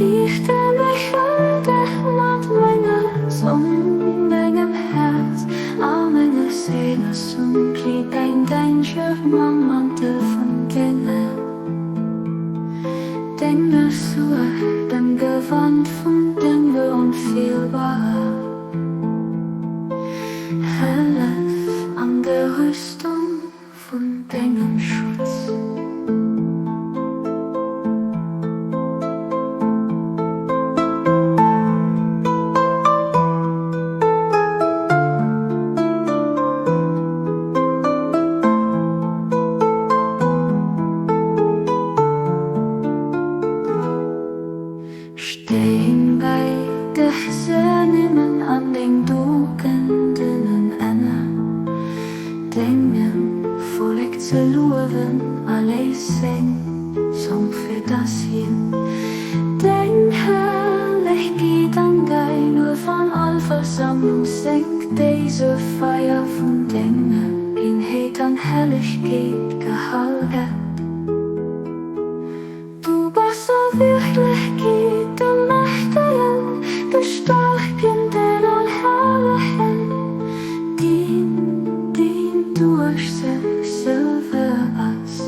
Riichte mech ëlteg mat menger Sonn, mengem Häerz a menger Séil ass um Kleed däin Danger mam Mantel vun denger denger Suerg, dem Gewand vun denger onfeelbarer Hëllef an der Rüstung vun dengem Schutz. Stéing bäi dech se nëmmen an deng Dugenden ënner dengem Vollek ze luewen a léiss seng Zong fir dass hien deng Herrlechkeet an däin Luef an all Versammlung séngt, déi se Feier vun denger Eenheet an Hellegkeet gehal gett. Du bass a Wierklechkeet de Mächtegen, de Staarken, den Allherrlechen, deen, deen duerch sech sëlwer ass.